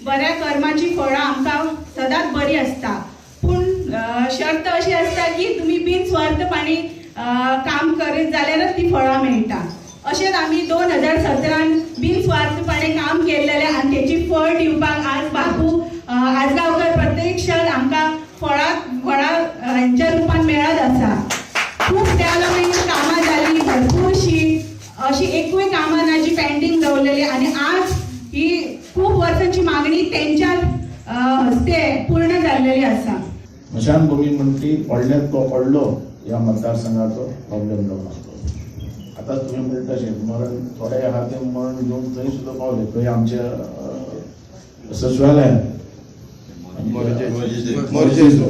बऱ्या कर्माची फळां आमकां सदांच बरी आसता. पूण शर्त अशी आसता की तुमी बिनस्वार्थपणी काम करीत जाल्यारच ती फळां मेळटा. अशेंच आमी 2017 बिनस्वार्थपणे काम केल्लेलें आनी तेची फळ दिवपाक आज बाबू आजगांवकर प्रत्यक्षात आमकां फळां फळां हेंच्या रुपान मेळत आसा. खूब डेव्हलपमेंट कामां जाली, भरपूरशी अशी एकूय कामां ना जी पेंडींग दवरलेली आनी आज ही खूब वर्सांची मागणी तेंच्या हस्ते पूर्ण जाल्लेली आसा. स्मशानभूमी म्हणटी व्हडल्यात तो व्हडलो ह्या मतदारसंघाचो प्रॉब्लेम जावन आसलो. आतां तुमी म्हणटा तशें मरण थोडे आहा ते मरण घेवन थंय सुद्दां पावले. थंय आमच्या सचिवालयान मोरजेचो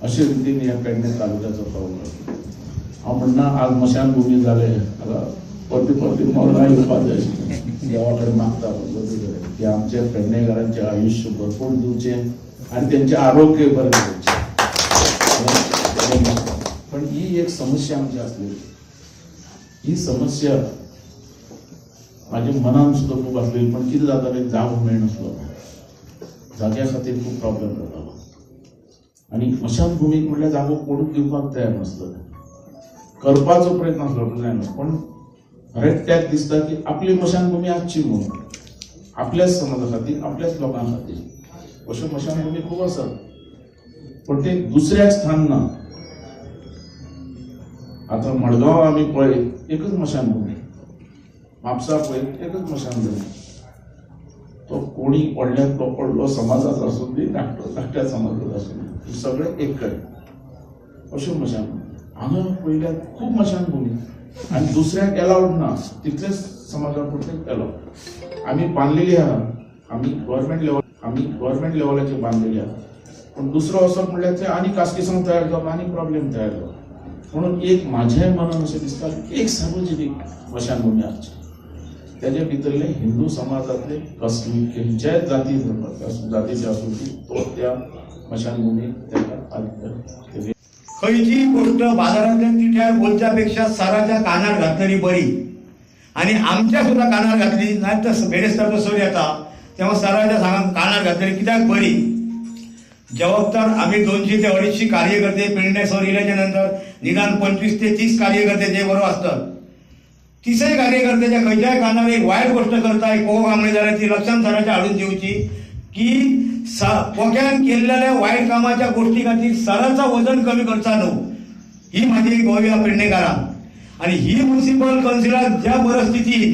अशे रितीन ह्या पेडणे तालुक्याचो प्रॉब्लेम आसलो. हांव म्हणना आज स्मशानभूमी जाले आतां परती परती मरणां येवपाक जाय आशिल्लें. देवा कडेन मागता भगवती कडेन की आमच्या पेडणेकारांचें आयुश्य भरपूर दिवचें आनी तेंचें आरोग्य बरें दवरचें. पण ही एक समस्या आमची आसलेली. ही समस्या म्हाज्या मनान सुद्दां खूब आसलेली, पण कितें जातालें, जागो मेळनासलो. जाग्या खातीर खूब प्रॉब्लेम जातालो आनी स्मशानभुमीक म्हणल्यार जागो कोणूच दिवपाक तयार नासलो. करपाचो प्रयत्न आसलो पण जायना. पण खरेंच त्याक दिसता की आपली स्मशानभूमी आसची म्हणून आपल्याच समाजा खातीर, आपल्याच लोकां खातीर. अश्यो स्मशानभूमी खूब आसात पण ते दुसऱ्याक स्थान ना. आतां मडगांव आमी पळयत एकच स्मशानभूमी, म्हापसा पळयत एकच स्मशानभूमी. तो कोणी व्हडल्यात तो व्हडलो समाजाचो आसूं दी, धाकटो धाकट्या समाजाचो आसूं दी, सगळे एक कडेन अश्यो स्मशानभूमी. हांगा पळयल्यार खूब स्मशानभूमी आनी दुसऱ्याक एलावड ना, तितलेच समाजा पुरतेच एलावड. आमी बांदलेली आहा, आमी गव्हर्मेंट लेवलाचेर बांदलेली आहा, पूण दुसरो वचप म्हणल्यार ते आनी कास्किसांव तयार जावप आनी प्रॉब्लेम तयार जावप. म्हणून एक म्हाज्याय मनान अशें दिसता की एक सार्वजनीक स्मशानभूमी आसची, तेजे भितरले हिंदू समाजांतले कसली खंयच्याय जाती जातीचे आसूं ती तो त्या स्मशानभूमीक ताका खंयचीय गोष्ट बाजारांतल्यान तिठ्यार बोलच्या पेक्षा सराच्या कानार घातलेली बरी. आणि आमच्या सुद्धा कानार घातली नाही तर बेरेस्तारचो सर येता तेव्हा सराच्या सांगा कानार घातलेली कित्याक बरी. जबाबदार आम्ही 200 ते 250 कार्यकर्ते पेडणे सर येयल्याच्या नंतर निदान 25 ते 30 कार्यकर्ते जे बरोबर असतात, तिसय कार्यकर्त्याच्या खंयच्याय कानार एक वायट गोष्ट करता, एक पोको कामणी जाल्यार ती लक्षात सराच्या हाडून दिवची की पोक्यान केल्लेल्या वायट कामाच्या गोष्टी खातीर सराचा वजन कमी करचा न्हू. ही माझी एक गोव्या पेडणेकारां. आणि ही म्युन्सिपल कावन्सिलाक ज्या परिस्थितीत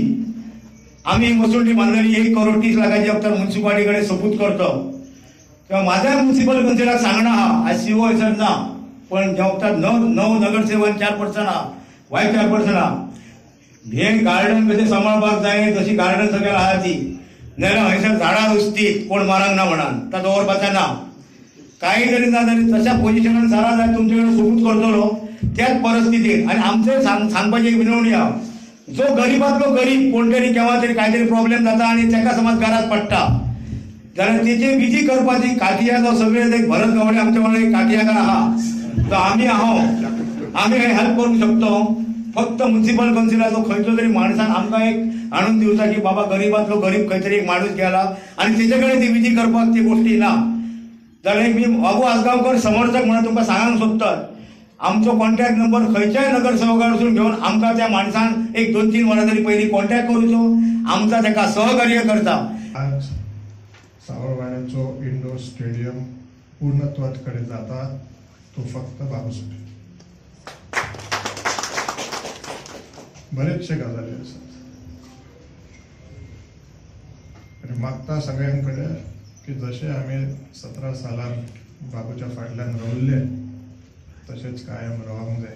आम्ही मसुंडी बांधलेली 1 करोड 30 लाखाची तर म्युन्सिपाल्टी कडेन सपूत करतो तेव्हा माझ्या म्युन्सिपल कावन्सिलाक सांगणं आहा, आज सीओ हयसर ना, पण ज्या वखतार णव णव नगरसेवक चेअरपर्सन आहा, वायस चेअरपर्सन आहा, हे गार्डन कशें सांबाळपाक जाय तशी गार्डन सगळ्याक आहा ती. नाजाल्यार हयसर झाडां रुजतीत कोण मारंक ना म्हणान ता दवरपाचें ना. काही तरी ना तरी तशा पोजिशनान सरा जाय तुमचे कडेन सोपूत करतलो त्याच परिस्थितीत. आणि आमचे सांगपाची एक विनवणी आहा, जो गरीबातलो गरीब कोण तरी केव्हा तरी काहीतरी प्रॉब्लेम जाता आणि ताका समज गरज पडटा जाल्यार तेचे विधी करपाची काठिया जो सगळे एक भरत गावडे आमच्या वांगडा एक काठियाकार आहा, तो आमी आहो, आमी हे हेल्प करूंक शकतो. फक्त म्युन्सिपल कावन्सिलाचो खंयचो तरी माणसान आमकां एक हाडून दिवचा की बाबा गरीबातलो गरीब खंय तरी एक माणूस गेला आणि तेजे कडेन ती विधी करपाक ती गोष्टी ना जाल्यार एक मी बाबू आजगांवकर समर्थक म्हणून तुमकां सांगूंक सोदतात, आमचो कॉन्टॅक्ट नंबर खंयच्याय नगरसेवकाकडसून घेवन आमकां त्या माणसान एक 2-3 वरां तरी पयलीं कॉन्टॅक्ट करूचो, आमकां ताका सहकार्य करता. आज सावळवाड्याचो इंडोर स्टेडियम पूर्णत्वाकडे जाता तो फक्त बाबूसाठी. बरेचशे गजाली आसात आनी मागता सगळ्यां कडेन की जशें आमी 17 सालान बाबूच्या फाटल्यान रावल्ले तशेंच कायम रावंक जाय.